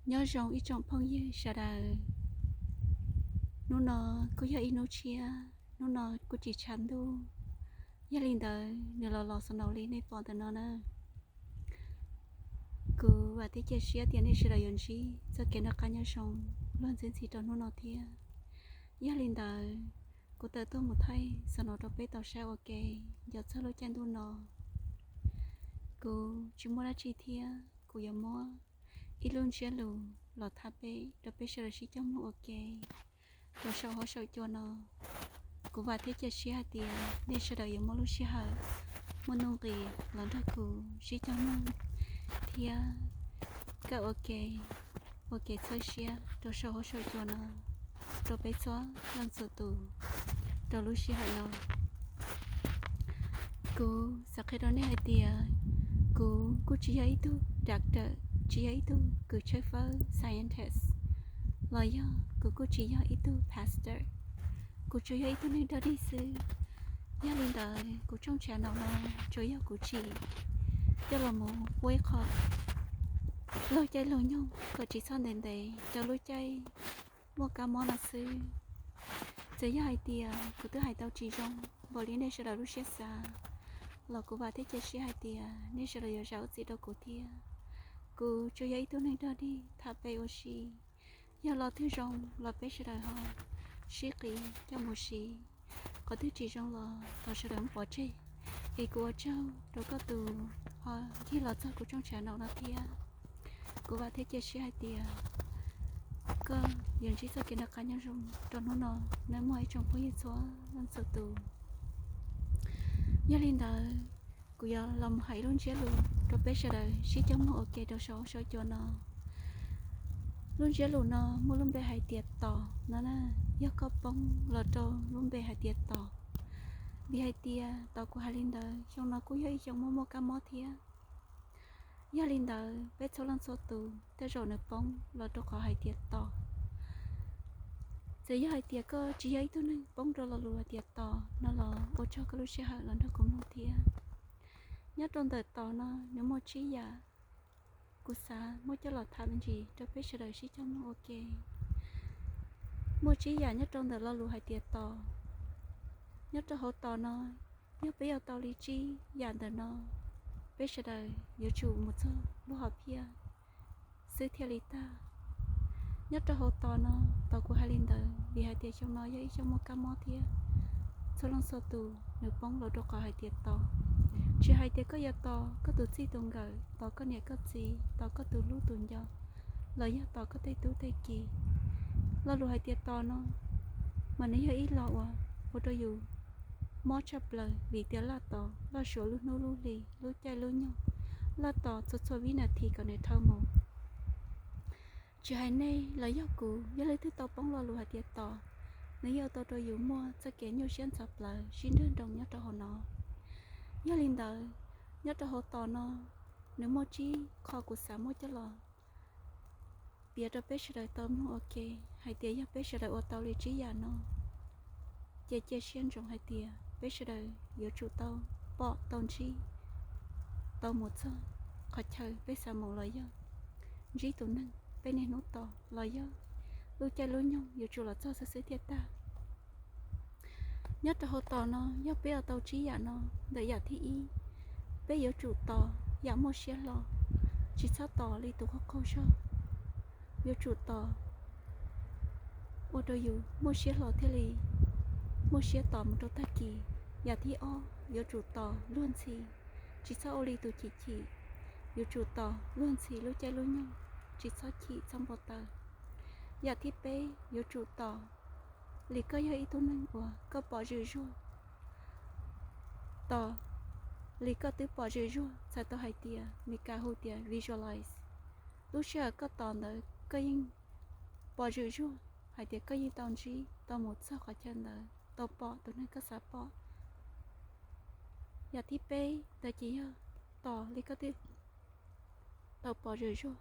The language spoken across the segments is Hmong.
Nyob zoo ib tsoom phooj ywg sawv daws. Hnub no kuj yog ib hnub tshiab, hnub no kuj tsis tshav ntuj, yog li ntawd nws los los snow li nej pom ntawm no na. Kuv vam thiab cia siab tias nej sawv daws yuav ntsib txoj kev noj qab nyob zoo luag ntxhi ntxhi rau hnub no thiab. Yog li ntawd, kuv tawm tuaj mus thaij snow rau peb tau saib ua ke, nco txog lub caij ntuj no. Kuv tsis muaj dab tsi thiab kuv yuav muab ib lub ntsiab lus los tham peb rau peb sawv daws sib coj mloog ua ke rau saum huab saum cua no. Kuv vam thiab cia siab hais tias nej sawv daws yuav muaj lub sij hawm, muaj nuj nqis los nrog kuv sib coj mloog thiab kawm ua ke, ua kev txhawb siab rau saum huab saum cua no rau peb txhua leej txhua tus rau lub sij hawm no. Kuv xav qhia rau nej hais tias kuv kuj tsis yog ib tug doctor, tsis yog ib tug kws tshawb fawb scientist, los yog kuv kuj tsis yog ib tug pastor. Kuv tsuas yog ib tug neeg dog dig xwb. Yog li ntawd kuv tshooj channel no tsuas yog kuv tsim coj los mus ua ib qho laug caij laug nyoog kom tsis txhob ntev ntev rau lub caij muaj kab mob no xwb. Txawm yog hais tias kuv twb hais tau tsis zoo npaum li nej sawv daws lub siab xav, los kuv vam thiab cia siab hais tias nej sawv daws yuav zam lub txim rau kuv thiab. Kuv tsuas yog ib tug neeg dog dig tham peb ua si. Yog lo twg zoo los peb sawv daws ho sib qiv coj mus siv, qhov twg tsis zoo los thov sawv daws pov tseg. Es kuv ua tsaug rau koj tus ho ncig los txog kuv tshooj channel no thiab. Kuv vam thiab cia siab hais tias koj yuav ntsib txoj kev noj qab nyob zoo rau hnub no, nej muaj ib tsoom phooj ywg txhua leej txhua tus. Yog li ntawd, kuv yuav los mus hais ib lub ntsiab lus rau peb sawv daws sib coj mloog ua ke rau saum huab saum cua no. Lub ntsiab lus no muaj lub npe hais tias tos no na, yog koj poob los rau lub npe hais tias tos. Vim hais tias tos kuv hais li ntawd, xyoo no kuj yog ib xyoo muaj muaj kab mob thiab. Yog li ntawd peb txhua leej txhua tus tej zaum nws poob los rau qhov hais tias tos. Txawm yog hais tias koj tsis yog ib tug neeg poob rau lo lus hais tias tos no los ua tsaug koj lub sij hawm los nrog kuv mloog thiab. Nyob rau ntawm tos no nws muaj tsib yam, kuv xav muab coj los tham me ntsis rau peb sawv daws sib coj mloog ua ke. Muaj tsib yam nyob rau ntawm lo lus hais tias tos. Nyob rau hauv tos no, yog peb yuav tau li tsib yam ntawm no, peb sawv daws yuav tsum mus txog lub hom phiaj xwb thiaj li tag. Nyob rau hauv tos no, tos kuv hais li ntawd vim hais tias xyoo no yog ib xyoo muaj kab mob thiab. Txhua leej txhua tus nws poob los rau qhov hais tias tos. Tsis hais tias koj yuav tos koj tus txij tus nkawm, tos koj niam koj txiv, tos koj tus hlub tus nco, los yog tos koj tej tub tej ki. Lo lus hais tias tos no mas nws yog ib lo uas ua rau yus mob tshaj plaws vim tias laj tos laj suav lub hnub lub hli lub caij lub nyoog, laj tos txhua txhua vib nas this kom nws dhau mus. Tsis hais nej los yog kuv, yog leej twg tau poob lo lus hais tias tos, nws yeej ua tau rau yus muaj txoj kev nyuaj siab ntxhov plawv sib nrag nroo nyob rau hauv no. Yog li ntawd, nyob rau hauv tos no, nws muaj tsib qho kuv xav muab coj los piav rau peb sawv daws tau mloog ua ke, hais tias yog peb sawv daws ua tau li tsib yam no, ces cia siab ntsoov hais tias peb sawv daws yuav tsum tau pom tau ntsib, tau mus txog qhov chaw peb xav mus los yog ntsib tus neeg peb niaj hnub tos los yog lub caij lub nyoog yuav tsum los txog xwb xwb thiaj tag. Nyob rau hauv tos no yog peb ua tau tsib yam no, ntawm yam thib ib, peb yuav tsum tos yam muaj siab hlo, tsis txhob tos li tus qaug qaug zog. Yuav tsum tos ua rau yus muaj siab hlo thiaj li muaj siab tos mus rau tag kis. Yam thib ob, yuav tsum tos luag ntxhi, tsis txhob ua li tus chim chim. Yuav tsum tos luag ntxhi lub caij lub nyoog, tsis txhob chim txhob npau taws. Yam thib peb, yuav tsum tos li koj yog ib tug neeg uas koj pom zwm zuag. Tos li koj twb pom zwm zuag, txhais tau hais tias Meskas hu tias visualize. Lub sij hawm koj tos ntawd koj yeej pom zwm zuag hais tias koj yeej tau ntsib tau mus txog qhov chaw ntawd, tau pom tus neeg koj xav pom. Yam thib peb ntawd ces yog tos li koj twb tau pom zwm zuag.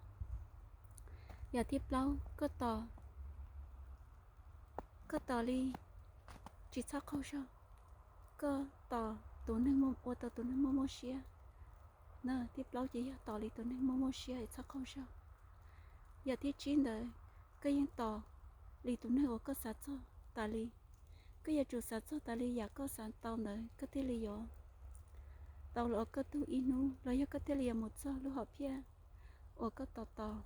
Yam thib plaub, koj tos, koj tos li tsis txhob qaug zog, koj tos tus neeg ua tau tus neeg muaj muaj siab. Na, thib plaub ces yog tos li tus neeg muaj muaj siab es txhob qaug zog. Yam thib tsib ntawd, koj yeej tos li tus neeg uas koj xav txog tas li. Koj yuav tsum xav txog tas li yam koj xav tau ntawd koj thiaj li yuav tau los ua koj tug ib hnub, los yog koj thiaj li yuav mus txog lub hom phiaj uas koj tos tos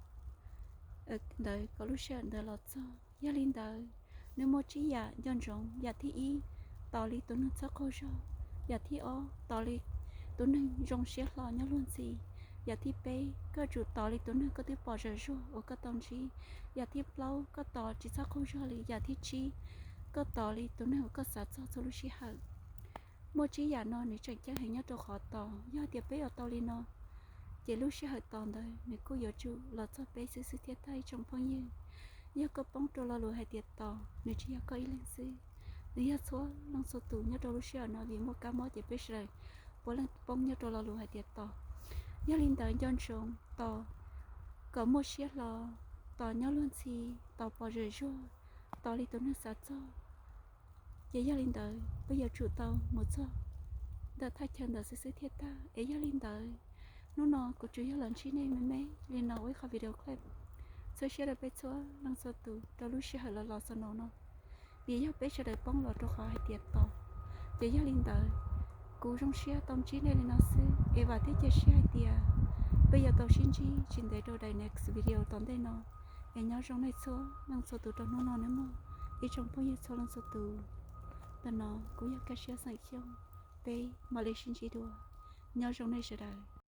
ntawd kom lub sij hawm ntawd los txog. Yog li ntawd, nws muaj tsib yam nco ntsoov. Yam thib ib, tos li tus neeg txhob qaug zog. Yam thib ob, tos li tus neeg zoo siab hlo nyob luag ntxhi. Yam thib peb, koj tsum tos li tus neeg koj twb pom zam zuag uas koj tau ntsib. Yam thib plaub, koj tos tsis txhob qaug zog li. Yam thib tsib, koj tos li tus neeg uas koj xav txog txhua lub sij hawm. Muaj tsib yam no nws tseem ceeb heev nyob rau qhov tos. Yog hais tias peb yuav tau li no, ces lub sij hawm tos ntawd nws kuj yuav tsum los txog peb xwb xwb thiaj tag ib tsoom phooj ywg. Yog koj poob rau lo lus hais tias tos, nws tsis yog koj ib leeg xwb, nws yog txhua leej txhua tus nyob rau lub sij hawm no, vim muaj kab mob ces peb sawv daws puav leej poob nyob rau lo lus hais tias tos. Yog li ntawd nco ntsoov tos kom muaj siab hlo, tos nyob luag ntxhi, tos pom zam zuag, tos li tus neeg xav txog. Ces yog li ntawd peb yuav tsum tau mus txog ntawm thaj chaw ntawd xwb xwb thiaj tag. Es yog li ntawd, hnub no kuv tsuas yog los ntsib nej me me li no ua ib qho video clip txhawb siab rau peb txhua leej txhua tus rau lub sij hawm los los xaus no no, vim yog peb sawv daws poob los rau qhov hais tias tos. Ces yog li ntawd, kuv zoo siab tau ntsib nej li no xwb, es vam thiab cia siab hais tias peb yuav tau sib ntsib tsis ntev rau daim next video tom ntej no. Es nyob zoo nej txhua leej txhua tus rau hnub no nawb mog, ib tsoom phooj ywg txhua leej txhua tus. Ntawm no kuv yog Kaj Siab xeem Xyooj, peb mam li sib ntsib dua. Nyob zoo nej sawv daws.